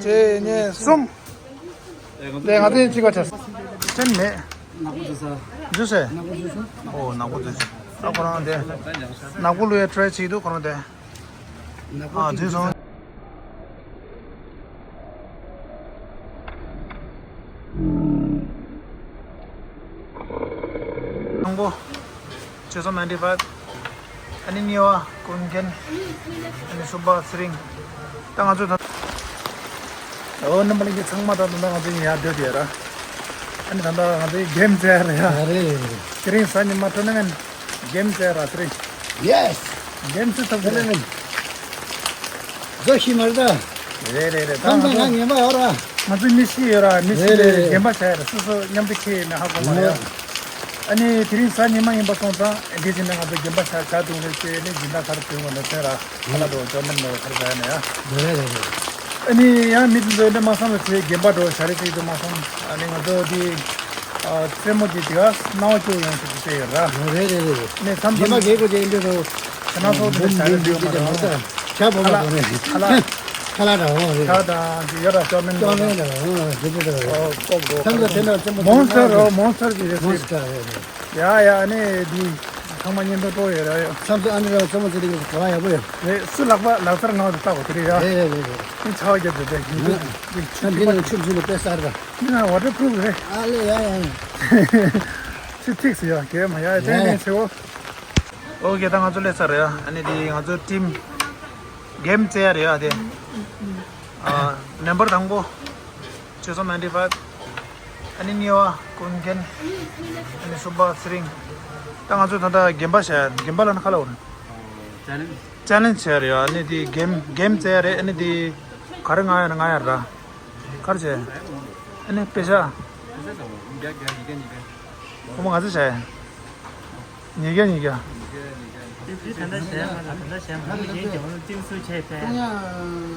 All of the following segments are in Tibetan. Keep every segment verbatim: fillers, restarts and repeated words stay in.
གཅིག་གཉིས་གསུམ། དེ་ང་ཚོ་གཉིས་གཅིག་པ་བྱས། ཅན་མེད། ནག་པོ་འཛུལ་ས། འཛུལ་སོང་། ནག་པོ་འཛུལ་སོང་། ཨོ་ནག་པོ་འཛུལ་སོང་། ཨ་ཁོ་རང་དེ། ནག་པོ་བླུག་ཡ་ཊི་རའི་བྱེད་ཀྱི་འདུག་ཁོ་རང་དེ། ནག་པོ་ཨ་འཛུལ་སོང་། དང་པོ། ཆོས་བཟང་ནའིན་ཊི་ཕའིབ། ཨ་ནི་གཉིས་པ་ཀུན་མཁྱེན། ཨ་ནི་གསུམ་པ་ཚེ་རིང་། ད་ང་ཚོ་ད། ཨོ་རྣམ་པ་ལྷན་རྒྱས་ཚང་མ་ད་ད་ལྟ་ང་ཚོ་ཡར་སྡོད་ཡོད་ར། ཨ་ནི་ད་ལྟ་ང་ཚོ་གེམ་རྩེ་ཡ་རེད་ཡ། ཨ་རེད། དེ་རིང་གཟའ་ཉི་མ་ཊུར་ན་མེན་ཊི་གེམ་རྩེ་ཡ་ར་ཚེ་རིང་། ཡེ་སི། གེམ་རྩེ་ཐུབ་ཀྱི་རེད། ཊུར་ན་མེན་ཊི། རྫོགས་ཤི་མ་རེད་ད། རེད་རེད་རེད། ད་ང་ཚོ་ང་ཚོ་ངན་པ་ཡོད་ར། ང་ཚོ་མི་ཤི་ཡོད་ར། མི་ཤི་རེད་རེད་རེད། གེམ་པ་བྱ་ཡ་ར། སོ་སོ་མཉམ་དུ་ཁེལ་ཡོད་མེད་ཧ་གོ་མ་རེད་ཡ། ཨ་ནི་དེ་རིང་གཟའ་ཉི་མ་ཡིན་པ་སོང་ཙང་འདི་བྱས་ན་ང་ཚོ་གེམ་པ་བྱ་བྱ་འདུག་རེད་ཅེས་ནི་སྦྱིན་བདག་ག་རེ་བྱུང་བ་ན་ཚོན་ར་ཁ་ལག་འགྲོ་ཅོ་མིན་འགྲོ་ག་རེ་བྱ་ཡ་ན་ཡ། རེད་རེད་རེད། ཨ་ནི་ཡང་མི་དེ་ཚོ་འདྲ་མ་བསམ་ལ་ཚེ་གེམ་པ་འགྲོ་བྱ་རེད་ཅེས་དུ་མ་སོང་། ཨ་ནི་ང་ཚོ་འདི་ཨ་རྩེད་མོ་དེ་དེ་ག་སྣང་བ་སྐྱོ་ཡོང་ཞིག་ཏུ་བལྟས་ཡོད་ར། རེད་རེད་རེད། ནས་མཚམས་རྗེས་མ་མཚམས་རྒྱལ་པོ་ཅན་འདི་ཚོ་ཁྱེད་རང་ཚོ་འདི་བྱ་རེད་འདི་མ་རེད། ཆ་པོ་ཁ་ལག་ཁ་ལག་ཁ་ལག་ཁ་ལག་འདྲ་བོ་རེད། ཁ་དང་འདི་ཡོད་ར་ཅོ་མིན་ཅོ་མིན་འདྲ་བོ་འདི་འདྲ་རེད། ཨོ་ཀོབ་ཀོབ་མཚམས་ཚོ་དེ་འདྲ་རྩེད་མོ་མོན་སི་ཊར་རོ་མོན་སི་ཊར་གྱི་རེད། མོན་སི་ཊར་རེད་རེད། ཡ་ཡ་ཨ་ནི་འདི་ཚང་མ་བརྙན་ཐུང་སྤྲོ་ཡོད་ར་ཡོད། མཚམས་སུ་ཨ་ནི་རང་རྩེད་མོ་རྩེ་དེ་ག་བ་ཡག་པོ་ཡོད། རེད། སུ་ལག་པ་ལག་རྩལ་ངག་ཏུ་བཏགས་པ་དེ་རེད་ཡ། རེད་རེད་རེད་རེད། ཨིན་ཆའོ་རྒྱབ་རྒྱབ་རྒྱབ་ཡིན་དུས་འདི་ཆུ་ཨ་འདི་ནང་ཆུ་བཞིན་དུ་དཔེ་གསར་པ། འདི་ནང་ཝ་ཊར་པུ་རུབ་རེད། ཨ་ལེ་ཡ་ཡ་ཡ། ཆུ་ཐིགས་སུ་ཡ་གས་མ་ཡ་ཡ་ཡ་ཡ། ཨོ་ཁེ་ད་ང་ཚོ་སླེབས་ཚར་རེད་ཡ། ཨ་ནི་འདི་ང་ཚོ་ཊིམ་གེམ་རྩེ་ཡ་རེད་ཡ་དེ། ཨ་མེམ་བར་དང་པོ། ཆོས་བཟང་ནའིན་ཊི་ཕའིབ། ཨ་ནི་གཉིས་པ་ཀུན་མཁྱེན། ཨ་ནི་གསུམ་པ་ཚེ་རིང་། ད་ང་ཚོ་ད་ལྟ་གེམ་པ་བྱ་ཡ། གེམ་པ་ལ་ནི་ཁ་ལ་འོར། ཅེ་ལེན་ཇི། ཅེ་ལེན་ཇི་བྱ་ཡ་རེད་ཡ། ཨ་ནི་དེ་གེམ་གེམ་རྩེ་ཡ་རེད། ཨ་ནི་དེ་ག་རེ་ང་ཡ་ན་ང་ཡ་ར། ག་རེ་བྱས། ཨ་ནི་དཔེ་ཆ། ཁོ་མོ་ང་ཚོ་བྱས། ཉིས་བརྒྱ་ཉིས་བརྒྱ། དེ་དུས་ད་ལྟ་བྱས་མ་ལ་ད་ལྟ་བྱས་མ་ལ་གཞན་གྱི་འོ་ལ་ཏིང་སུ་བྱས་པས། ད་ང་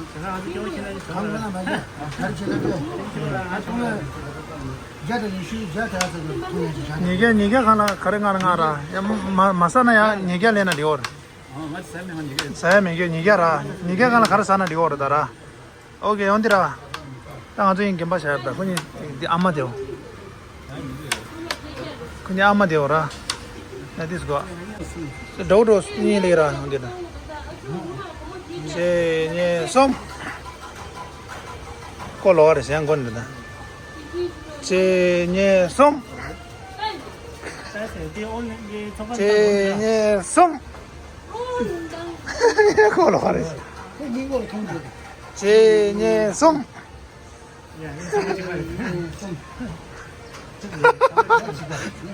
ཚོ་སྐྱོ་བོ་ཁྱེད་རང་གི་གང་ལ་མ་བྱས་ག་རེ་བྱས་ན་ལྟོས། ང་ཐོང་ལ་བརྒྱ་དང་ཉི་ཤུ་བརྒྱ་དེ་ཚོ་ཐོང་ཡ་ཅིག་བྱ། ཉིས་བརྒྱ་ཉིས་བརྒྱ་གང་ལ་ག་རེ་ང་ལ་ང་ར་ཡ་མ་མ་ཟ་ན་ཡ་ཉིས་བརྒྱ་ལེན་ན་འགྲིག་གོ་ར། ཟ་ཡ་མེད་གི་ཉིས་བརྒྱ་ར། ཉིས་བརྒྱ་གང་ལ་ག་རེ་ཟ་ན་འགྲིག་གོ་ར་ད་ར། ཨོ་ཀེ་ཡོང་འདི་ར། ད་ང་ཚོ་ཡིན་རྒན་པ་བྱ་ཡ་ད་ཁོ་གཉིས་འདི་ཨ་མ་དེའོ། ཁོ་གཉིས་ཨ་མ་དེའོ་ར། ན་དིས་གོ། འགྲོ་འགྲོ་གཉིས་ལེགས་ར་ཡོང་འདི་ར། གཅིག་གཉིས་གསུམ། ཀོ་ལོ་བ་རེ་ཞེང་ཀོ་འདི་ད། གཅིག་གཉིས་གསུམ། གཅིག་གཉིས་གསུམ། ཀོ་ལོ་བ་རེ། གཅིག་གཉིས་གསུམ།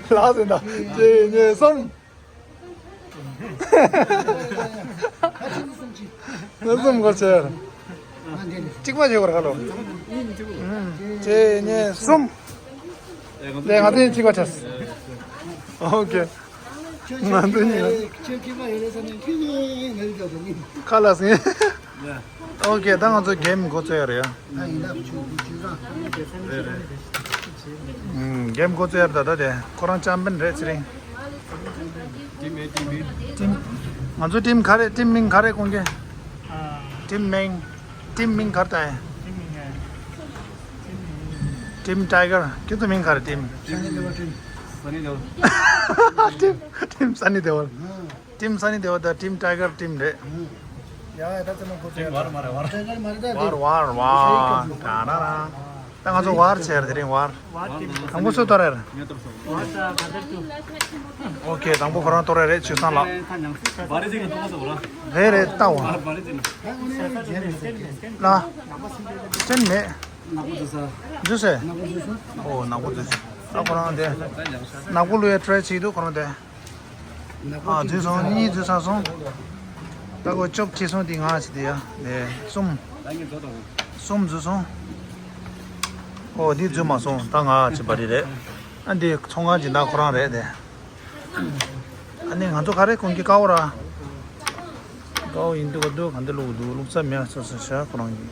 ལགས་སོ་ད། གཅིག་གཉིས་གསུམ། ང་གསུམ་སྐོར་ཆེ། གཅིག་པ་བྱེད་དགོས་ར་ཁ་ལོ། གཅིག་གཉིས་གསུམ། ལས་ང་ཚོ་གཅིག་པ་བྱས། ཨོ་ཀེ། ང་ཚོ་གཉིས། ཁ་ལགས་སོ། ཨོ་ཀེ་ད་ང་ཚོ་གེམ་འགོ་བཙུགས་ཡ་རེད་ཡ། ཨུམ། གེམ་འགོ་བཙུགས་ཡ་རེད་ད་ད་དེ་ཁོ་རང་ཅམ་པན་རེད་ཚེ་རིང་། ཊིམ། ང་ཚོ་ཊིམ་ག་རེ་ཊིམ་མིང་ག་རེ་ཁོང་གི། ཊིམ་མིང་། ཊིམ་མིང་ག་རེ་ད་ཡ། ཊིམ་ཊིམ་ཊའི་གར། ཁྱོད་ཚོ་མིང་ག་རེ་ཊིམ། ཊིམ་ཊིམ་སན་ནི་དེ་ཝལ། ཊིམ་སན་ནི་དེ་ཝལ་དང་ཊིམ་ཊའི་གར་ཊིམ་རེད། ཡ་ཡ་ད་ཙམ་མ་གོ་ཚོད་ཡ། ཝར་མ་རེད་ཝར། ཊའི་གར་མ་རེད་ད། ཝར་ཝར་ཝར་ད་ར་ར། ད་ང་ཚོ་ཝར་བྱས་རེད་དེ་རིང་ཝར། དང་པོ་སུ་གཏོར་རེད། ཨོ་ཀེ་དང་པོ་ཁོ་རང་གཏོར་རེད་ཆོས་བཟང་ལགས། རེད་རེད་ལྟ་འོ། ལ། ཅན་མེད། འཇུ་སེ། ཨོ་ནག་པོ་འཇུ་སེ། ཨ་ཁོ་རང་དེ། ནག་པོ་བླུག་ཡ་ཊི་རའི་བྱེད་ཀྱི་འདུག་ཁོ་རང་དེ། ཨ་འཛུལ་སོང་། གཉིས་འཛུལ་ཚར་སོང་། ད་ཁོ་ཅོབ་ཁྱི་སོང་དེ་ང་ཞིག་དེ་ཡ་དེ་གསུམ། གསུམ་འཛུལ་སོང་། ཨོ་འདི་འཛུལ་མ་སོང་། ད་ང་ཅི་བ་རི་རེད། ཨ་འདི་ཚོང་ཁང་ཅི་ན་ཁོ་རང་རེད་དེ། ཨ་ནི་ང་ཚོ་ག་རེ་གོན་གྱི་དཀའ་བོ་ར། དཀའ་བོ་ཡིན་འདུག་ག་འདུག་ག་འདི་བླུག་འདུག་བླུག་ས་མེད་སོ་སོ་ཤ་ཁོ་རང་གི།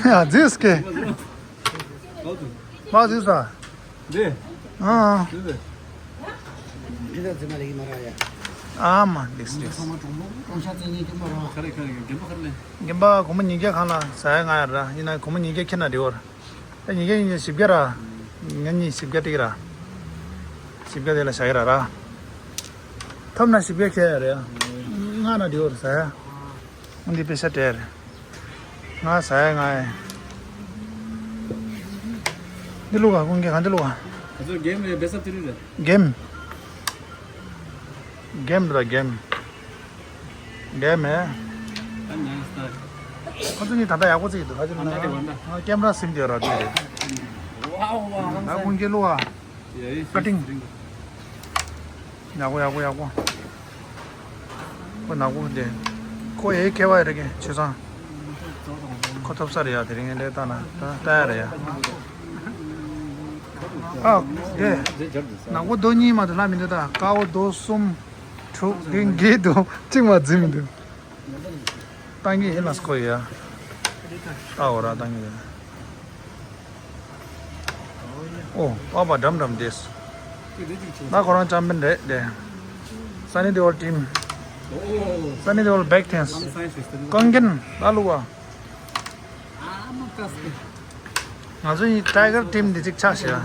ཨ་འཛུལ་སྐེ། མ་ཟིག་ས། འདི། ཨ། འདི་འདི། འདི་ད་ཙི་མ་ལེགས་མ་ར་ཡ། ཨ་མ་འདིགས་འདིགས། ཚང་མ་གྲོང་པོ་གྲོང་ཤ་བཙན་ཉིན་རྒན་པ་ར། ག་རེ་ག་རེ་རྒན་པ་ག་རེ་ལས། རྒན་པ་སྒོར་མོ་ཉིས་བརྒྱ་གང་ལ་ཟ་ཡ་ང་ཡ་ར་ཡིན་ན་སྒོར་མོ་ཉིས་བརྒྱ་ཁྱེར་ན་འགྲིག་བར། ད་ཉིས་བརྒྱ་ཉིས་བརྒྱ་བཞི་བརྒྱ་ར། ང་གཉིས་བཞི་བརྒྱ་སྟེར་གྱི་ར། བཞི་བརྒྱ་དེ་ལ་བཞག་གི་ར་ར། ཐོབ་ན་བཞི་བརྒྱ་ཁྱེར་ཡ་རེད་ཡ། ལྔ་ན་འགྲིག་བར་ཟ་ཡ། འདི་པེ་ཤ་སྤྲད་རེད། ང་ཟ་ཡ་ང་ཡ། འདི་བླུག་ག་ཀུན་མཁྱེན་གང་འདི་བླུག་ག་ག་ཚོད་གེམ་རེད་བེ་སབ་ཏི་རི་རེད། གེམ། གེམ་ར་གེམ། གེམ་མེ། ད་ཉན་སྟ། ཁོ་ཚོ་གཉིས་ད་ལྟ་ཡག་པོ་བརྩིས་འདུག་ཁ་ཅིག་ད་ལྟ་དེ་བར་ན། ཨ་ཀེམ་ར་སིམ་དེ་ར་དེ་རེད། ཝའོ་ཝའོ་ཧང་ད་སང་། ཀུན་མཁྱེན་བླུག་ག་ཡ་ཡི་ཀ་ཊིང་། ཡག་པོ་ཡག་པོ་ཡག་པོ། ཁོ་ནག་པོ་དེ། ཁོ་ཨེ་ཁེ་བ་རེད་གི་ཆོས་ཚང་། ཁོ་ཐོབ་ས་རེད་ཡ་དེ་རིང་ངས་ལས་ལྟ་ན་ད་ལྟ་ཡ་རེད་ཡ། ཨ་དེ། ནག་པོ་རྡོ་གཉིས་མ་གཏོགས་ལྷག་མི་འདུག་ད་དཀར་པོ་རྡོ་གསུམ། དྲུག་འདི་འགྱེལ་འདུག་གཅིག་མ་འཛིན་མི་འདུག་བཏང་གི་ཡིན་ལ་སྐོར་ཡ། ཨ་འོ་ར་བཏང་གི་ཡིན། ཨོ་པ་པ་འགྲམ་འགྲམ་དེས། ད་ཁོ་རང་ཅམ་པན་རེད་དེ། Sunny Deol team. Sunny Deol back thanks. ཀུན་མཁྱེན་ད་ལུ་བ། ང་ཚོ་ཡི་Tiger team འདི་གཅིག་ཆགས་ཤག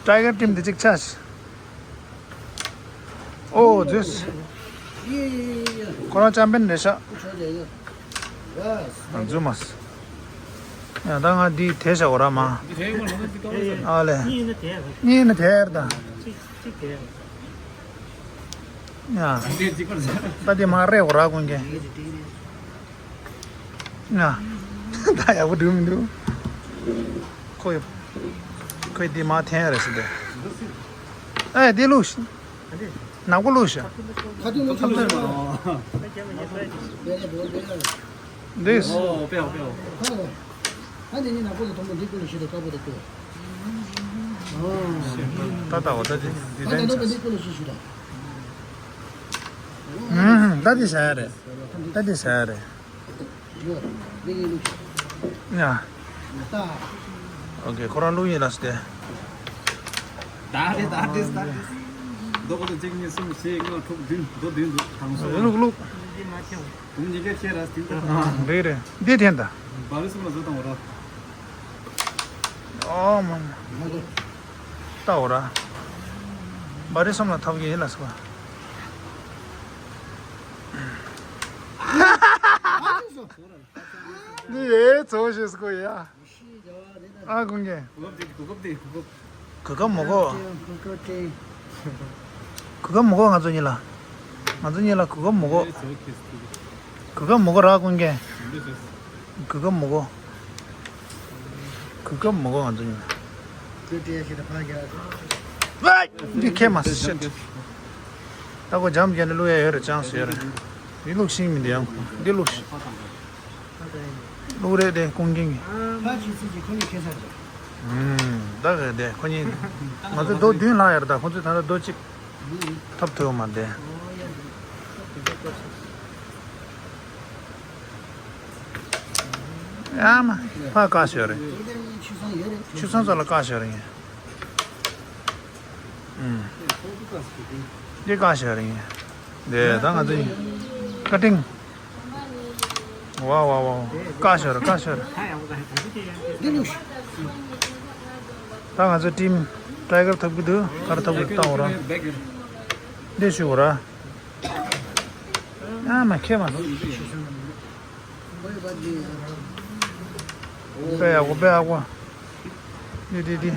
Tiger team འདི་གཅིག་ཆགས་ཤག་ཨོ་ཛུས། ཁོ་རང་ཅམ་པན་རེད་ཤག་ཨ་ཛུ་མས། ཡ་ད་ང་འདི་དེ་བྱ་འོ་ར་མ། ཨ་ལེ། གཉིས་ནི་དེར་ད། ཡ། ད་དེ་མ་རེད་འོ་ར་ཀུན་མཁྱེན། ང་། ད་ཡག་པོ་འགྲིག་མི་འདུག་ཁོས། ཁོས་འདི་མ་འཐེན་ཡ་རེད་ཟེར་ཏེ། ཨེ་འདི་བླུགས་ཤིག་ནག་པོ་བླུགས་ཤིག་ཁ་ཐུག་ལ་ཁ་ཐུག་ལ། འདི། ཨོ་པེའོ་པེའོ། ཧ་ལས། ཧ་ལས་ནི་ནག་པོ་ལ་མཐོང་པོ་འདི་ཀུན་ལ་ཤི་དང་དཀར་པོ་དང་ཀུན། ད་ལྟ་འོ་ད་འདི་འདི་ཧ་ལས་ནག་པོ་འདི་ཀུན་ལ་ཤི་ཤི་དང་། ད་འདི་ཟ་ཡ་རེད། ད་འདི་ཟ་ཡ་རེད། ཡ། ཨོ་ཀེ་ཁོ་རང་བླུག་ཡིན་ལ་སྟེ། ད་རེད་ད་རེད་ད་རེད། མདོ་ཁོ་ཚོ་གཅིག་གཉིས་གསུམ་བཞི་ལྔ་དྲུག་བདུན་མདོ་བདུན་འདུག་དང་སོ། བླུག་བླུག་བུམ་ཉིས་བརྒྱ་ཁྱེར་ར་སྟེང་དུ། རེད་རེད་འདི་འཐེན་ད། བ་རི་གསུམ་ལ་བཟོ་དང་བ་ར། ཨོ་མ་མ། ལྟ་འོ་ར། བ་རི་གསུམ་ལ་ཐོབ་ཀྱི་ཡིན་ལ་སོ། འདི་ཡའི་ཚོ་ཞེས་གོ་ཡ། ཨ་ཀུན་མཁྱེན། གོ་སྐབས་དེ་གོ་སྐབས་དེ་གོ་སྐབས། གོ་སྐབས་མོ་གོ། གོ་སྐབས་མོ་གོ་ང་ཚོ་གཉིས་ལ། ང་ཚོ་གཉིས་ལ་གོ་སྐབས་མོ་གོ། གོ་སྐབས་མོ་གོ་ར་ཀུན་མཁྱེན། གོ་སྐབས་མོ་གོ། གོ་སྐབས་མོ་གོ་ང་ཚོ་གཉིས་ལ། འདི་ཁེ་མ་སི་ཤེད། ད་གོ་འཇམ་རྒྱན་ནས་བླུག་ཡ་ཡོད་རེད་ཅང་སི་ཡོད་རེད། འདི་བླུག་ཤིང་མི་འདི་ཡང་འདི་བླུག་ཤིང་། བླུག་རེད་དེ་ཀུན་མཁྱེན་གྱི། ཕ་ཆི་ཚི་ཅི་ཁོ་གཉིས་ཁེ་ས་རེད། ཨུམ། ད་ག་དེ་ཁོ་གཉིས། ང་ཚོ་རྡོ་བདུན་ལྷག་ཡོད་རེད་ད་ཁོ་ཚོས་ད་ལྟ་རྡོ་གཅིག་ཐོབ་ཐུབ་ཡོད་མ་རེད། ཡ་མ། ཕ་བཀག་ཤོར་རེད། ཆུ་སྲང་ཚོ་ལ་བཀག་ཤོར་རེད། ཨུམ། འདི་བཀག་ཤོར་རེད། འདི་ད་ང་ཚོ་ཀ་ཊིང་། ཝ་ཝ་ཝ། བཀག་ཤོར་བཀག་ཤོར། ད་ང་ཚོ་ཊིམ་ཊའི་གར་ཐོབ་ཀྱི་འདུག་གར་ཐོབ་ཀྱི་བཏང་འོ་ར། འདི་ཞུ་འོ་ར། ཨ་མ་ཁེ་མ། དཔེ་ཡག་པོ་དཔེ་ཡག་པོ། འདི་འདི་འདི།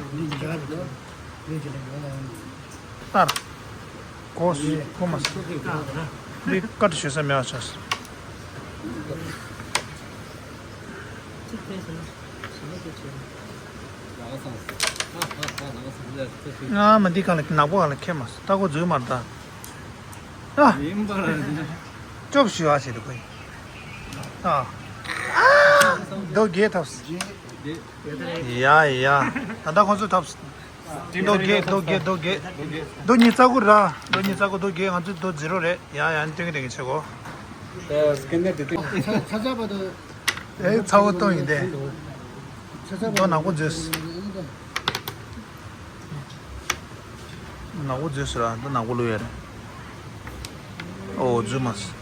ལྟར། གོ་སི་གོ་མ་སི། འདི་ཀ་ཏི་ཞུ་ས་མེད་པ་ཆགས། ང་མ་འདི་གང་ལ་ནག་པོ་གང་ལ་ཁེ་མ་སི་ད་གོ་འཛུལ་མར་ད། ཨ། ཡིན་པ་ར། ཅོབ་ཞུ་ཨ་ཞེས་དུ་གོ་ཡིན། ཨ། རྡོ་རྒྱས་ཐབས། ཡ་ཡ། ད་ལྟ་ཁོང་ཚོ་ཐབས། རྡོ་རྒྱས་རྡོ་རྒྱས་རྡོ་རྒྱས། རྡོ་གཉིས་རྩ་དགུ་ར། རྡོ་གཉིས་རྩ་དགུ་རྡོ་རྒྱས་ང་ཚོ་རྡོ་ཛི་རོ་རེད་ཡ་ཡ་ནི་སྟོན་གི་དེ་གི་ཆེ་གོ། སྐད་ནད་དེ་དེ། ཚ་ཚ་བ་དུ། ཨེ་ཚ་བོ་གཏོང་ཡིན་ཏེ། ཚ་ཚ་བ་རྡོ་ནག་པོ་མཛོད། ནག་པོ་འཛུལ་སོང་ར། འདི་ནག་པོ་བླུགས་ཡོད་རེད། ཨོ་འཛུལ་མ་སོང་།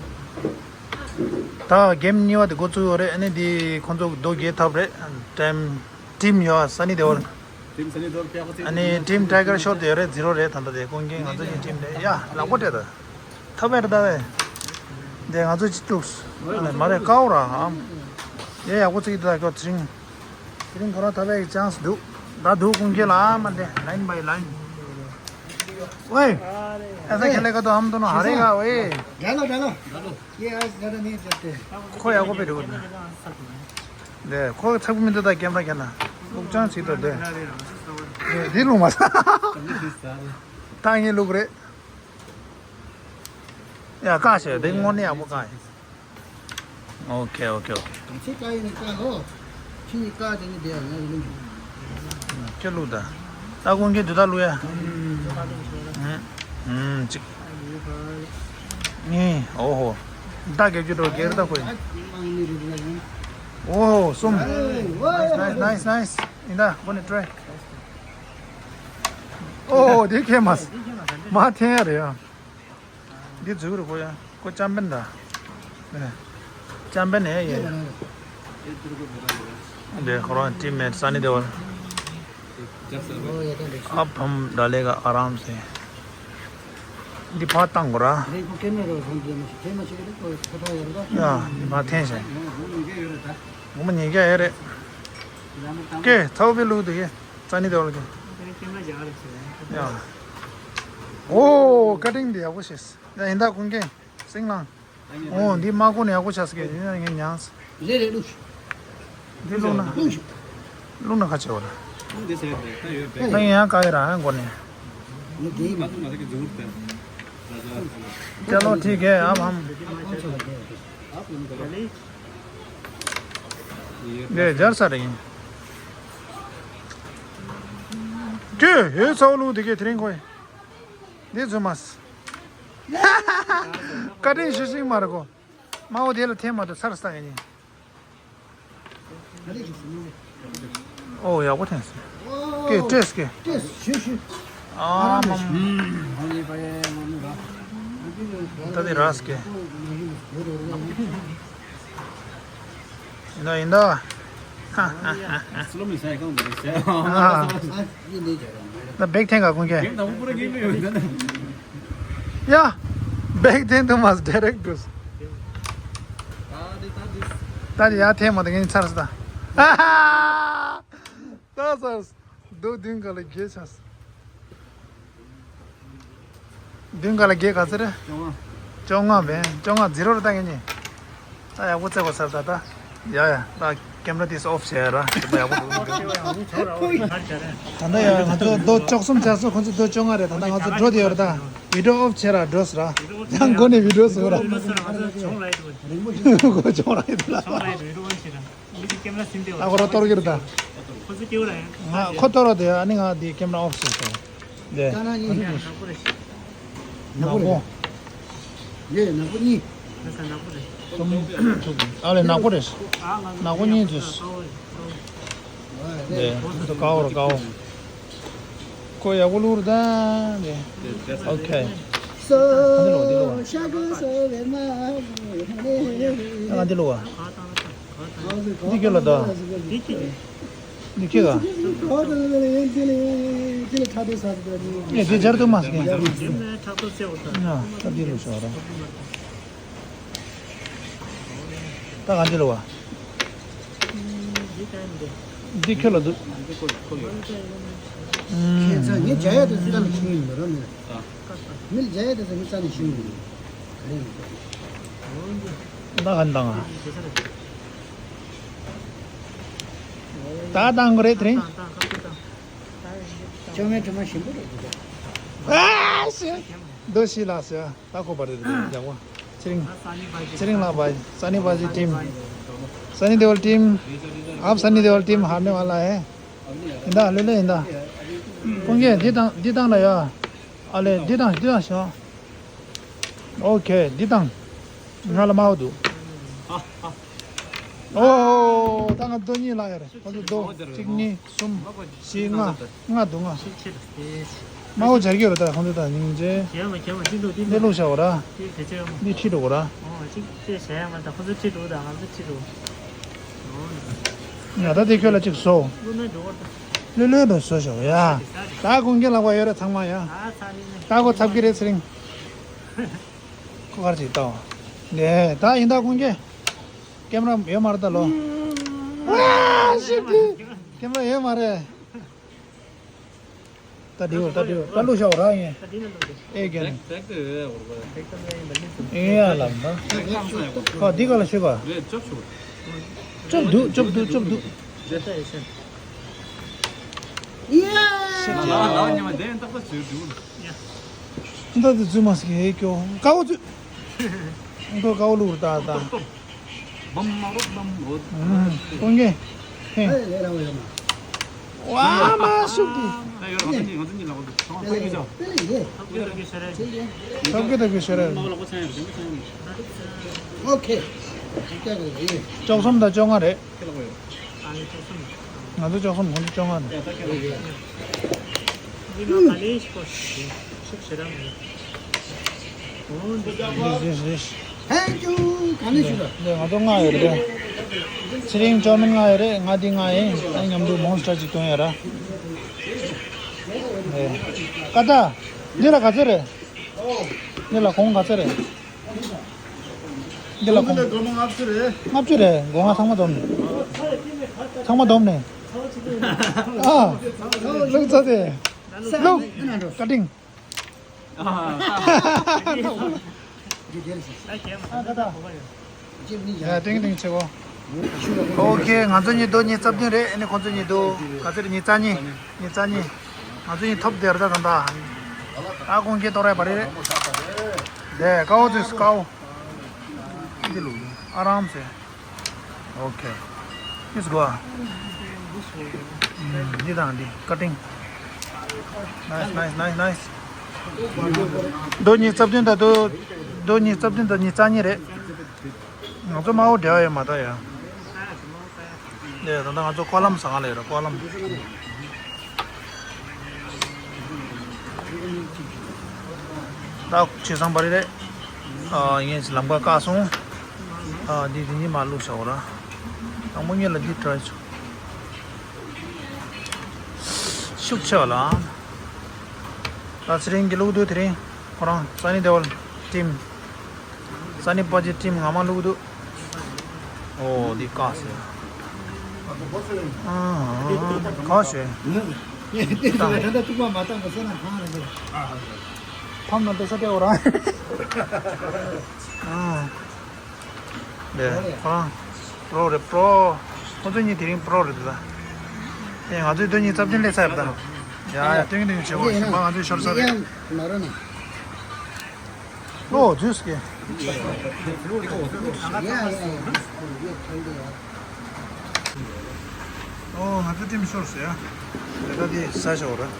ད་གེམ་གཉིས་པ་དེ་འགོ་བཙུགས་ཡོད་རེད། ཨ་ནི་འདི་ཁོང་ཚོ་རྡོ་རྒྱག་ཐབས་རེད། ཊིམ་ཊིམ་ཡོད། སན་ནི་དེ་ཝལ། ཊིམ་སན་ནི་དེ་ཝལ་ཕེ་ཁོ་ཚེ། ཨ་ནི་ཊིམ་ཊའི་གར་ཤོར་དེ་ཡོད་རེད། ཛི་རོ་རེད། ད་ལྟ་དེ་ཀུན་མཁྱེན་ང་ཚོ་གི་ཊིམ་རེད་ཡ། ལག་པོ་སྤྲད་ད། ཐབས་ཡར་ལྟ་བས། འདི་ང་ཚོ་ཅི་ཐུགས་མ་རེད། དཀའ་བོ་ར་ཨམ། ཡ་ཡག་པོ་ཚིག་ད་ཁྱོད་ཚེ་རིང་། དེ་རིང་ཁོ་རང་ཐོབ་པའི་ཅན་སི་འདུག་ད་འདུག་ཀུན་མཁྱེན་ལ་མ་འདི་ལ་ཡིན་པ་ཡི་ལ་ཡིན། ཝེ། ཨེ་ས་ཁེ་ལེ་ཀ་ཏོ་ཨམ་ཏོ་ནོ་ཧ་རེ་ག་ཝེ། ཌལ་ལོ་ཌལ་ལོ། ཡེ་ཨ་ཛ་ད་ནེ་ཛ་ཏེ། ཁོ་ཡག་པོ་པེ་འདུག་ལེ་ཁོ་ཚབ་མི་འདུག་ད་ཀེམ་ར་ཁྱེར་ན། ལུག་ཅང་ཞིག་ཏོ་དེ། དེ་ལུག་མ་ས། ད་ངའི་ལུག་རེད། ཡ་བཀག་ཤེས་དེ་དངོས་གནས་ཡག་པོ་བཀག་ཡིན། ཨོ་ཁེ་ཨོ་ཁེ་ཨོ། གང་ཚེ་བཀག་ཡིན་ན་བཀག་ཨོ། ཁྱི་གཉིས་བཀག་དེ་ནི་དེ་ཡང་ང་ཡི་ལུགས། ཁྱོད་ལུག་ད། ད་ཀུན་མཁྱེན་དུ་ད་ལུག་ཡ། ཨུམ། ཨུམ། གཅིག་གཉིས། ཨོ་ཧོ། ད་བརྒྱད་ཅུ་འགྲོ་སྒེར་ད་ཁོ་ཡིན། ཨོ་ཧོ་གསུམ། ནའི་སི་ནའི་སི་ནའི་སི། ཡིན་ད་ཁོ་ནི་ཊ་རའི། ཨོ་ཧོ་དེ་ཁེ་མ་སོང་། མ་འཐེན་ཡ་རེད་ཡ། འདི་འཛུལ་རེད་ཁོ་ཡ། ཁོ་ཅམ་པན་ད། ཨེ། ཅམ་པན་ཨེ་ཡ། འདི་ཁོ་རང་ཊིམ་མེཊ་སན་ནི་དེ་ཝལ། अब हम डालेगा आराम से། འདི་ཕར་བཏང་དགོས་ར། ཡ། འདི་ཕར་འཐེན་བྱས། ངོ་མ་ཉེས་རྒྱ་ཨེ་རེད། ཀེ་ཚའོ་པེ་ལུག་དེ་ཀེ། སན་ནི་དེ་ཝལ་གི། ཡ། ཨོ་ཀ་ཊིང་འདི་ཡག་པོ་བྱས། ཡ་ཡིན་ད་ཀུན་མཁྱེན། སིང་ལང་། ཨོ་འདི་མ་གོ་ནས་ཡག་པོ་ཆགས་སི་ཀེ་ཡིན་ན་ངས་མྱངས། རེད་རེད་ལུག་ཤི། འདི་ལུག་ན། ལུག་ཤི། ལུག་ན་ཁ་ཆེ་བ་ར། ལུག་འདི་ཟེར་རེད་ད་ཡོད་པས། ད་ཡིན་ཡང་ག་ཡི་ར་ཨ་མགོ་ནས། ལུག་འདི་མ་ཐུག་མ་ཐུག་གི་འཛུགས་ཏེ། चलो ठीक है अब हम। འདི་སྦྱར་ས་རེད་ཡིན། ཀྱེ་ཧེ་ཚའོ་ལུག་དེ་ཀེ་དེ་རིང་ཁོ་ཡིན། འདི་ཚོ་མ། བཀའ་དྲིན་ཤི་ཤིང་མ་རེད་གོ། མ་འོ་དེ་ལ་འཐེན་མ་ཐུབ་ཚར་ས་ཡིན། ཨོ་ཡག་པོ་འཐེན་སོང་། ཀེ་ཏྲེས་ཀེ། ཨ་མ། ད་དེ་རས་ཀེ། ཡིན་ད་ཡིན་ད། ད་བེག་འཐེན་ག་ཀུན་ཀེ། ཡ། བེག་འཐེན་དུ་མ་ཌའི་རེག་འགྲོ། ད་དེ་ཡར་འཐེན་མ་ད་ངས་ཚར་སོང་ད། ད་ཚར་སོང་། རྡོ་མདུན་ག་ལ་བརྒྱད་ཆགས་སོང་། མདུན་ག་ལ་བརྒྱད་ག་ཚོད་རེད། བཅོ་ལྔ་བན། བཅོ་ལྔ་ཛི་རོ་རེད་ད་ངེད་གཉིས། ད་ཡག་པོ་རྩེ་དགོས་ས་རེད་ད་ད། ཡ་ཡ་ད་ཀེམ་ར་དེ་ཨོཕ་བྱས་ར། དེ་ད་ཡག་པོ་འདུག་འདུག་ད་ད་ཡ་ང་ཚོ་རྡོ་བཅུ་གསུམ་བྱས་སོང་ཁོང་ཚོ་རྡོ་བཅོ་ལྔ་རེད། ད་ད་ང་ཚོ་འགྲོ་དེ་ཡོད་རེད་ད། བི་ཌིའོ་ཨོཕ་བྱས་ར་འགྲོ་སོང་ར། ཡང་མགོ་ནས་བི་ཌིའོ་བཟོ་ར། མགོ་བཅོ་ར་ཡིན་ད་ལ། ཨ་ཁོ་ར་གཏོར་གྱི་རེད་ད། ང་ཁོ་གཏོར་ར་དེ་ཨ་ནི་ང་དེ་ཀེམ་ར་ཨོཕ་བྱས་སོང་། དེ། ནག་པོ། ཡེ་ནག་པོ་གཉིས། གསུམ། ཨ་ལེ་ནག་པོ་རེད། ནག་པོ་གཉིས་བྱས། དེ་དཀར་པོ་ར་དཀར་པོ། ཁོ་ཡག་པོ་བླུགས་རེད་ད། དེ། ཨོ་ཁེ། སོ་ཤ་གི་སོ་བེ་མ་ང་འདི་བླུགས་པ། འདི་ཁྱོད་ལ་ད། འདི་ཁྱོད་ལ། ངས་འདི་སྦྱར་དུ་མ་སོང་། ཡ་ད་འདི་བླུགས་ཤོག་ར། ད་ག་འདི་བླུགས་པ། འདི་ཁྱོད་ལ་འདུག་ཁྱེད་ཚོ་ངས་བྱ་ཡ་དེ་ཚོ་ཙམ་ཤེས་ཡོན་མི་རོ་མི་ར། མི་ལ་བྱ་ཡ་དེ་ཚོ་ངས་ཙམ་ཤེས་ཡོན་མི་རོ། ད་ག་འདང་ཨ། ད་བཏང་གི་རེད་དེ་རིང་། ཅོ་མའི་དྲི་མ་ཞིམ་པོ་རེད་འདུག་ཨ་ཤེ། རྡོ་ཤི་ལགས་ཟེར་ད་ཁོ་པ་རེད་རེད་ཡག་པོ། ཚེ་རིང་། ཚེ་རིང་ལགས་པ། སན་ནི་བ་ཇི་ཊིམ། སན་ནི་དེ་ཝལ་ཊིམ། आप सनी देओल टीम हारने वाला है। ཡིན་ད་ལེ་ལེ་ཡིན་ད། ཀུན་མཁྱེན་འདི་བཏང་འདི་བཏང་ན་ཡ། ཨ་ལེ་འདི་བཏང་འདི་བཏང་ཤོག་ཨོ་ཁེ་འདི་བཏང་། ང་ལ་མའོ་འདུག་ཨོ། ད་ང་རྡོ་གཉིས་ལ་ཡོད་རེད། ཁོ་ཚོ་རྡོ་གཅིག་གཉིས་གསུམ་བཞི་ལྔ་ལྔ་འདུག་ལྔ། དམར་པོ་སྦྱར་གྱི་རེད། ད་ཁོང་ཚོ་ད་སྙིང་རྗེ། གྱེས་མ་གྱེས་མ་ཅི་འདུག་འདི་འདི་འདུག་བླུགས་བཞག་པ་ར། འདི་དེ་ཚོ་ཡོད་མ། འདི་ཁྲིད་འགྲོ་གོ་ར། ཨོ་ཅིག་ཅེས་བྱས་ཡ་མ་ད་ཁོ་ཚོ་ཁྲིད་འགྲོ་ད་ང་ཚོ་ཁྲིད་འགྲོ། ཡ་ད་དེ་ཁྱོད་ལ་ཅིག་བཟོ། བླུགས་ན་འགྲོ་བར་ད། ལྷོད་ལྷོད་འགྲོ་བཟོ་བཞག་ཡ། ད་ཀུན་མཁྱེན་ལག་པ་ཡོད་རེད་ཚང་མ་ཡ། ད་ཚ་རིང་ནས། ད་ཁོ་ཚབ་ཀྱི་རེད་ཚེ་རིང་། ཁོ་གར་ཅིག་ལྟ་བ། ནས་ད་ཡིན་ད་ཀུན་མཁྱེན། ཀེམ་ར་ཡོད་མ་རེད་ད་ལོ། ཨ་ཤི་ཀི། ཀེམ་ར་ཡོད་མ་རེད། ད་འདིའོ་ད་འདིའོ་ད་བླུགས་བཞག་ར་ཡིན། ད་འདི་ན་བླུགས་ཏེ། ཨེ་རྒན། ཨེ་ཡ་ལབ་ན། ཁ་འདི་ག་ལ་ཤོད་ག། ཅོབ་འདུག་ཅོབ་འདུག་ཅོབ་འདུག་ད་འདི་ཚུད་མ་སི་ཧེ་ཀྱོ་ཀའོ་ཚུད། ཀའོ་བླུགས་ད་ད། བམ་མ་རོ་བམ་རོ། ཨུམ། ཀུན་མཁྱེན། ཧེ། ཨེ་ལས་ར་བ་ཡོད་མ། ཝ་མ་ཤུག་གི། ཨེ་ཡོད་ར་ང་ཚོ་གཉིས་ང་ཚོ་གཉིས་ལ་བ་ཚོ་ཚང་མ་ཚང་མ་ཚང་མ། ཐབས་ཀྱི་ཐབས་ཀྱི་ཤ་ར། ཐབས་ཀྱི་ཐབས་ཀྱི་ཤ་ར། ཨོ་ཁེ། བཅུ་གསུམ་དང་བཅོ་ལྔ་རེད། ཁྱེད་ལ་བ་ཡོད། ང་ཚོ་བཅུ་གསུམ་ཁོང་ཚོ་བཅོ་ལྔ་ནས། འདི་ལ་ག་ལེ་ཤི་པོ་ཤུགས་ཞེ་དྲག་མེད། འོ་འདི་རེད་རེད་རེད། Thank you. ག་ནས་ཞུ་ལ། འདི་ང་ཚོ་ལྔ་ཡོད་རེད། ཚེ་རིང་ཅོ་མིན་ལྔ་ཡོད་རེད། ང་འདི་ལྔ་ཡིན། ཨ་མཉམ་དུ་མོན་སི་ཊར་ཅིག་བཏོན་ཡོད་ར། ཀ་ད། འདི་ལ་ག་ཚོད་རེད། འདི་ལ་གོང་ག་ཚོད་རེད། འདི་ལ་གོང་། སྒོར་མོ་ལྔ་བཅུ་རེད། ལྔ་བཅུ་རེད། སྒོར་ལྔ་ཚང་མ་བསྡོམས་ནས། ཚང་མ་བསྡོམས་ནས། ཨ། ལུག་ཚ་དེ། ལུག་ཀ་ཏིང་། ཡ་ཏིང་ཏིང་ཆེ་བོ། ཨོ་ཁེ། ང་ཚོ་གཉིས་འདུག་ཉི་ཤུ་རྩ་བདུན་རེད། ཨ་ནི་ཁོང་ཚོ་གཉིས་འདུག་ག་ཚོད་རེད། ཉི་ཤུ་རྩ་གཉིས། ཉི་ཤུ་རྩ་གཉིས། ང་ཚོ་གཉིས་ཐོབ་བསྡད་རེད་ད་ད་ད། ཨ་ཀུན་མཁྱེན་ཏོ་རེད་པ་རེད། དེ་ཀའོ་ཚོས་ཀའོ། འདི་ལུག་ཨ་རམ་སེ། ཨོ་ཁེ། It's good. འདི་དང་འདི་ཀ་ཏིང་། Nice, nice, nice, nice. འདུག་ཉི་ཤུ་རྩ་བདུན་དང་འདུག་འདུག་ཉི་ཤུ་རྩ་བདུན་དང་ཉི་ཤུ་རྩ་གཉིས་རེད། ང་ཚོ་དམར་པོ་འབྲེལ་བ་ཡོད་མ་ད་ཡ། ལས་ད་ལྟ་ང་ཚོ་ཀོ་ལམ་ཟ་ག་ལས་ར་ཀོ་ལམ། ད་བྱས་ཙང་པ་རེད་རེད། ཨ་ངས་ལམ་ཁ་བཀག་སོང་། ཨ་འདི་འདི་གཉིས་མ་བླུགས་བྱའོ་ར། དང་པོ་ཉིད་ལ་འདི་ཊ་རའི་བྱོས། ཤུགས་ཆེ་བ་ལ། ད་ཚེ་རིང་གི་བླུགས་འདུག་དེ་རིང་ཁོ་རང་སན་ནི་དེ་ཝལ་ཊིམ། སན་ནི་པ་ཇི་ཊིམ་ངོ་མ་བླུགས་འདུག་ཨོ་འདི་བཀག་སོང་། ཨ་ཨ་ག་ཤོད། ད་ད་ཐུག་པ་མ་བཏང་པ་སེ་ན་གང་རེད་འདུག་ཕམ་ན་པེ་ས་སྤྲད་འོ་རང་། ཨ། ལས་ཁོ་རང་པྲོ་རེད་པྲོ། ཁོ་ཚོ་གཉིས་དེ་རིང་པྲོ་རེད་ད། ཨེ་ང་ཚོའི་སྟོན་གཉིས་རྩ་བདུན་སླེབས་ཚར་ཡོད་ད། ཡ་ཡ་སྟོན་གཉིས་དེ་རིང་བྱེད་དགོས་ཞིང་པ་ང་ཚོའི་ཤོར་ས་རེད། ལོ་ཇུས་ཀྱི། ཨོ་ང་ཚོ་ཊིམ་ཤོར་ཟེར་ཡ། དེ་ག་དེ་ས་ཤོར་ར།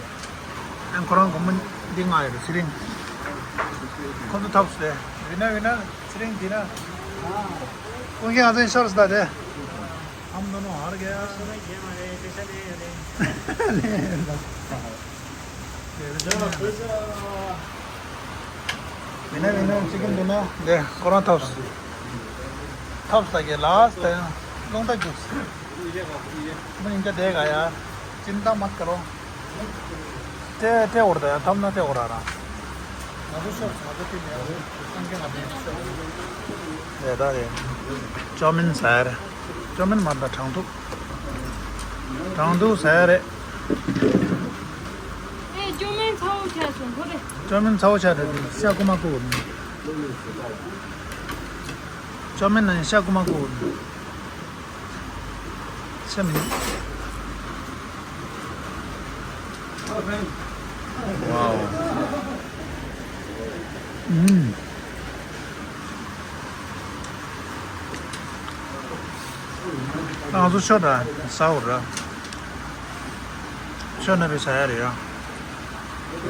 ཨན་ཁོ་རང་གོང་མ་འདི་ང་ཡོད་རེད་ཚེ་རིང་། ཁོ་ཚོ་ཐབས་སུ་རེད། ཝི་ན་ཝི་ན་ཚེ་རིང་འདི་ན། ཀུན་མཁྱེན་ཨ་ཚན་ཤོར་ཟེར་ད་དེ། ཨམ་ནོ་ནོ་ཧར་གེ་ཡ། ཝི་ན་ཝི་ན་ཅི་གིན་འདི་ན་འདི་ཁོ་རང་ཐབས་སུ། ཐབས་ད་གེ་ལ་སྟེ་རླུང་རྟ་རྒྱུགས། མི་ཡིན་ཀ་དེ་ག་ཡ། ཅིན་ཏ་མ་ཀ་རོ། ཏྲེ་ཏྲེ་འོར་ད་ཡ་ཐབས་ན་ཏྲེ་འོར་ར་ར། ང་ཚོ་ཤོར་ང་ཚོ་ཏིམ་ཡ་སང་ཀེ་ང་ཏིམ་ཤོར། རེད་ད་རེད། ཅོ་མིན་ཟེར། ཅོ་མིན་མ་ད་དྲང་ཐུག་དྲང་ཐུག་ཟེར་རེད། ཨེ་ཅོ་མིན་ཚ་བོ་ཆགས་སོང་ཁོ་རེ། ཅོ་མིན་ཚ་བོ་ཆགས་རེད་ཤ་ཀུ་མ་ཀུ། ཅོ་མིན་ན་ཤ་ཀུ་མ་ཀུ། ཤ་མིན། ཝའོ། ཨུམ། ང་ཚོ་ཤོ་ད་ཟའོ་ར། ཤོ་ན་བི་ཟ་ཡ་རེད་ཡ།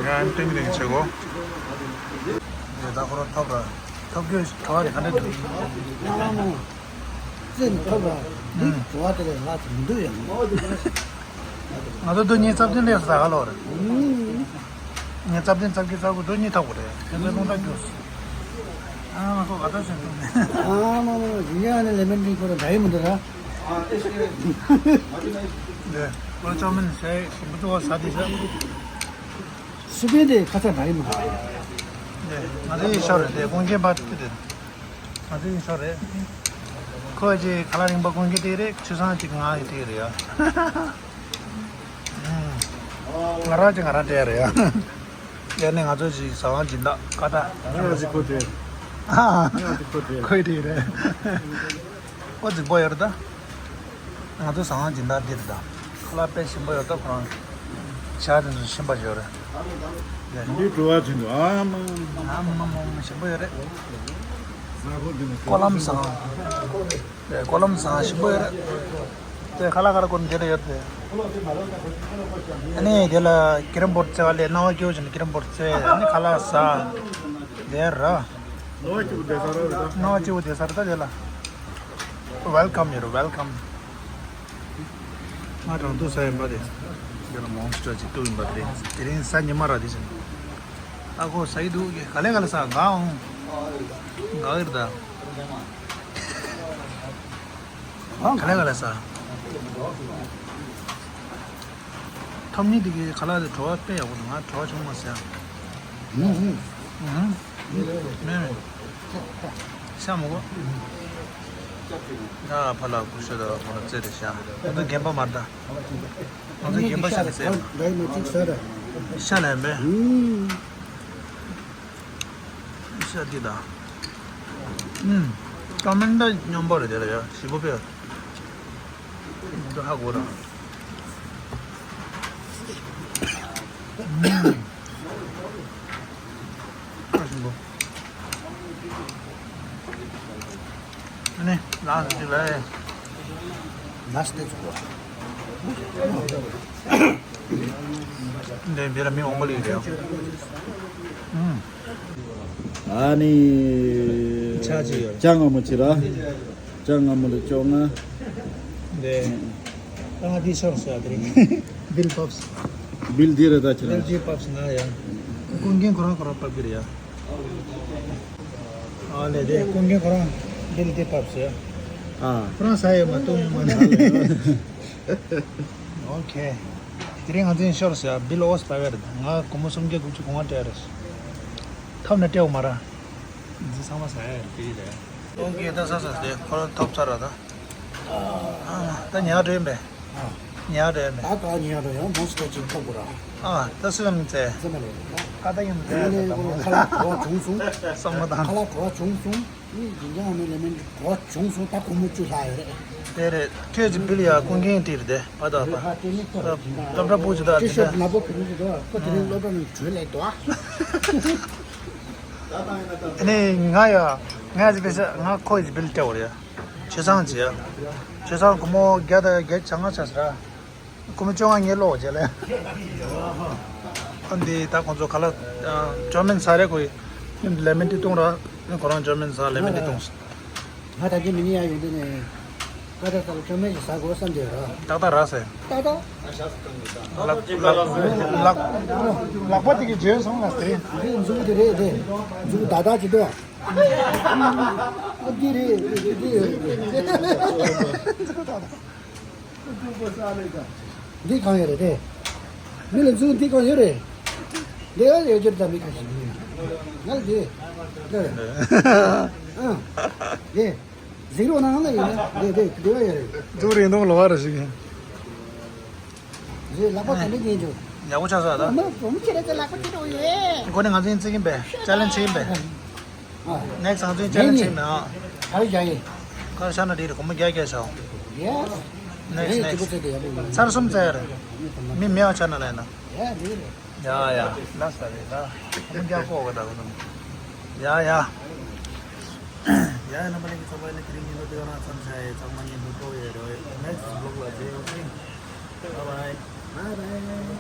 ཡ་ཏིང་ཏིང་བྱེད་གོ། ཡ་ད་ཁོ་ར་ཐོབ་ར། ཐོབ་རྒྱུ་ག་རེ་ག་འདྲ་འདུག་རྩེ་ནས་ཐོབ་ར། འདི་བྲོ་བ་དེ་ལས་ལྷག་ཅིག་མི་འདུག་ཡང་། ང་ཚོ་དུ་ཉིན་རྩ་བདུན་ལས་ཟ་ག་ལོར། ངས་རྩ་བདུན་རྩ་བརྒྱད་རྩ་དགུ་དོན་གཉིས་ཐག་པ་རེད། དེ་ཚོའི་རླུང་རྟ་རྒྱུགས། ཨ་མ་ཁོ་ག་ད་ཟིན་འདུག་ནས། ཨ་མ་མ་མ་ཡིན་ཡང་ནི་ལེ་མོན་ཌིང་ཁོ་རང་འདྲ་ཡི་མི་འདུག་ར། ལེ་ཁོ་ཅོ་མིན་ཟས་ཞིམ་པོ་ཚོ་ཟ་དེ་ཟ། སི་པན་དེ་ཁ་ཚ་འདྲ་ཡི་མི་འདུག་ལེ་ང་ཚོའི་ཤོར་རེད་དེ་ཀུན་མཁྱེན་པ་དེ་རེད། ང་ཚོའི་ཤོར་རེད། ཁོ་ཅིག་ཁ་ལག་རིན་པ་ཀུན་མཁྱེན་དེ་རེད། ཆུ་སྲང་ཅིག་ང་ཡི་དེ་རེད་ཡ། ང་རང་ཅིག་ང་རང་སྤྲད་རེད་ཡ། ཡ་ནས་ང་ཚོ་ཅིག་ཟ་ཁང་སྦྱིན་བདག་ཀ་ད། ང་ཅིག་ཁོ་དེ། ང་ཅིག་ཁོ་དེ། ཁོའི་དེ་རེད། ཨོ་རྫིག་པོ་ཡོད་རེད་ད། ང་ཚོ་ཟ་ཁང་སྦྱིན་བདག་འདི་རེད་ད། ཁ་ལག་དཔེ་ཞིམ་པོ་ཡོད་ད་ཁོ་རང་། ཇ་དེ་ཚོ་ཞིམ་པ་ཡོད་རེད། འདི་བྲོ་བ་ཆེན་པོ་ཨ་མ། ཨ་མ་མ་མ་ཞིམ་པོ་ཡོད་རེད། ཀོ་ལམ་ཟ་ཁང་། ཀོ་ལམ་ཟ་ཁང་ཞིམ་པོ་ཡོད་རེད། དེ་ཁ་ལག་ཁ་ལག་ཀུན་འདི་ལ་ཡོད་དེ། ཨ་ནི་དེ་ལ་ཀེ་རམ་བོར་རྩེ་བ་ལས་སྣང་བ་སྐྱིད་པོ་བྱས་ནས་ཀེ་རམ་བོར་རྩེ་ཨ་ནི་ཁ་ལག་ཟ། དེ་ར། སྣང་བ་སྐྱིད་པོ་བསྡད་ས་ར་རེད་ད། སྣང་བ་སྐྱིད་པོ་བསྡད་ས་རེད་ད་དེ་ལ། ཝེལ་ཀམ་ཡོད་རེད་ཝེལ་ཀམ། ང་རང་འདུག་ས་ཡིན་པ་དེ། དེ་ལ་མོན་སི་ཊར་ཅིག་བཏུག་ཡིན་པ་དེ་དེ་རིང་གཟའ་ཉི་མ་ར་དེ་བཞིན། ཨ་ཁོ་ཟ་ཡི་འདུག་ག་ལེ་ག་ལེ་ཟ་ག་འོང་། ག་ཡིར་ད། ག་ལེ་ག་ལེ་ཟ། ཐོབ་ཉིད་དེ་གའི་ཁ་ལག་དེ་བྲོ་བ་དཔེ་ཡག་པོ་འདུག་ང་བྲོ་བ་བྱུང་མ་ཟེར། ཨུ་ཧུ། ཨུ་ཧུ། མེད་མེད། ཤ་མོ་གོ། ད་ཕ་ལ་ཀུ་ཤ་ད་ཁོ་ན་རྩེ་དེ་ཤ། ང་ཚོ་རྒན་པ་མར་ད། ང་ཚོ་རྒན་པ་ཤ་ཟེར། ཤ་ལ་ཡིན་པས། ཤ་འདི་ད། ཨུམ། ཀ་མན་ད་སྙོམས་པོ་རེད་དེ་ལ་ཡ་ཞིབ་པོ་དཔེ། འདི་ཧ་གོ་ར། ཨ་ནི་ལགས་སོ་ཅིག་ལ། ལགས་སོ་ཅིག་ལ། འདི་འདི་ལ་མི་འོང་པ་ལི་རེད། ཨ་ནི། ཆ་ཅིག་ཡོད། ཅ་ང་མོ་ཅི་ར། ཅ་ང་མོ་ལ་བཅོ་ལྔ། འདི། ཨ་འདི་ཤོར་སོང་ཡ་དེ་རིང་། བིལ་པབས། བིལ་འདི་རེད་ད་ཁྱེད་རང་། བིལ་འདི་པབས་ང་ཡ། ཀུན་མཁྱེན་ཁོ་རང་ཁོ་རང་པབ་གི་རེད་ཡ། ཨ་ལེ་དེ་ཀུན་མཁྱེན་ཁོ་རང་བིལ་འདི་པབས་ཡ། ཨ། ཁོ་རང་ཟ་ཡོད་མ་བཏུང་ཡོད་མ་ནི། ཨོ་ཁེ། དེ་རིང་ང་ཚོའི་ཤོར་སོང་ཡ་བིལ་ཨོས་པ་བེར་ང་སྒོར་མོ་སུམ་བརྒྱ་དགུ་བཅུ་གོང་མ་སྤྲད་རེད། ཐབ་ན་སྤྲད་འོ་མ་ར། འདི་ཚང་མ་ཟ་ཡ་རེད་དེ་རེད། ཨོ་ཁེ་ད་ཟ་ཟ་དེ་ཁོ་རང་ཐོབ་ཚར་ར་ད། ཨ་ད་ཉལ་འགྲོ་ཡིན་པས། ཉལ་འགྲོ་ཡིན་པས། ད་ག་ཉལ་འགྲོ་ཡང་མོ་སི་ཀོ་ཅིག་ཐོབ་དགོས་ར། ཨ་ད་སུ་ཡང་མི་ཚེ། ཟ་མ་ལེ། ཁ་ད་ཡང་མི་ཚེ། ཁ་ལག་བྲོ་བ་བྱུང་སོང་། བསམ་བློ་བཏང་། ཁ་ལག་བྲོ་བ་བྱུང་སོང་། ནི་ཡིན་ཀྱང་ནི་ལེ་མོན་བྲོ་བ་བྱུང་སོང་ད་སྒོར་མོ་བཅུ་ལྷག་ཡོད་རེད། དེ་རེད་ཁྱོད་ཀྱི་བིལ་ཡ་ཀུན་མཁྱེན་དེ་རེད་དེ་བ་ད་བ། ཨ་དེ་ནི་ཁོ་རེད་ད། སློབ་གྲྭ་སྤུ་ཅི་ད་དེ་ཤོད་ནག་པོ་ག་རེ་ཟེར་དོ་ཁོ་དེ་རིང་སློབ་གྲྭ་ནང་བྲོས་ལེགས་དོ། ཨ་ནི་ང་ཡ་ང་ཡ་ཅི་བེ་ཤ་ང་ཁོ་ཡི་བིལ་སྤྲད་བ་རེད། ཆོས་ཚང་ཅི་ཡ། ཆོས་ཚང་སྒོར་མོ་བརྒྱ་དང་བརྒྱད་བྱ་ལྔ་ཆ་ཟེར་ར། སྒོར་མོ་བཅོ་ལྔ་ངས་སློག་བྱས་ལེ། ཨ་འདི་ད་ཁོང་ཚོ་ཁ་ལག་ཅོ་མིན་ཟ་རེད་ཁོ་ཡི། ལེ་མོན་ཊི་བཏུང་ར། ཁོ་རང་ཅོ་མིན་ཟ་ལེ་མོན་ཊི་བཏུང་། ང་ད་གིན་མི་ཉལ་ཡོང་དུས་ནས། ཀ་ད་ལྟ་ལ་ཅོ་མིན་ཞིག་ཟ་དགོས་བསམ་བསྡད་ར། ཏག་ཏག་ར་ཟེར། ཏག་ཏག་ལག་ལག་ལག་ལག་པ་དེ་གི་བརྗོད་སོང་ལ་ཟེར། འདི་མཛུ་གུ་དེ་རེད་དེ། མཛུ་གུ་ཏག་ཏག་ཅིག་འདུག་ཨ། འདི་རེད་འདི་རེད། འདི་གང་ཡོད་རེད་དེ། མི་ལ་འཛུགས་འདི་གང་ཡོད་རེད། འདི་ཡང་ཡོད་རྒྱུ་རེད་ད་མི་ཁ་ཤས་ང་ལ་འདི། འདི་རེད། ཨ། འདི། གཟིགས་རོགས་གནང་ལ་ཡོད་ན་འདི་འདི་འདི་བ་ཡོད་རེད། འཛུགས་རིང་ཐུང་ལོ་བ་ར་ཞིག་ཡིན། འདི་ལག་པ་ག་འདྲ་ཉན་རྒྱུ། ཡག་པོ་ཆགས་སོང་ད། མ་བུ་མོ་ཁྱེད་རང་ཚོ་ལག་པ་ཅི་འདྲ་ཡོད། འགོ་ནས་ང་ཚོ་ཡིན་རྩི་གིན་པས་ཅ་ལན་བྱེད་ཡིན་པས། ནེག་སང་ཚུན་ཅ་ལན་བྱེད་མེད་ཨ། ཧ་ཡ་ཡེ། ཁ་ཤ་ན་དེ་རེད་སྒོར་མོ་བརྒྱ་བརྒྱ་ཤོག་ཡེ། ནེག་སང་ནེག་སང་། ཚར་གསུམ་བཙལ་རེད། མི་མེད་ཨ་ཆ་ན་ལས་ན། ཡ་དེ་རེད། ཡ་ཡ་ལ་ས་རེད་ད། སྒོར་མོ་བརྒྱ་ཀོ་ག་ད་གོ་ནམ། ཡ་ཡ། ཡ་ཡ་རྣམ་པ་ལྷན་རྒྱས་ཚོགས་པ་ནི་དེ་རིང་ཉིན་ཐོ་དེ་ག་རང་མཚམས་བཞག་ཡས་ཚང་མ་ཉིན་ཐོ་ཐོག་ཡས་རེད། ནེག་སང་བི་ལོག་ལ་མཇལ་ཡོང་ཚེ། Bye bye. Bye bye.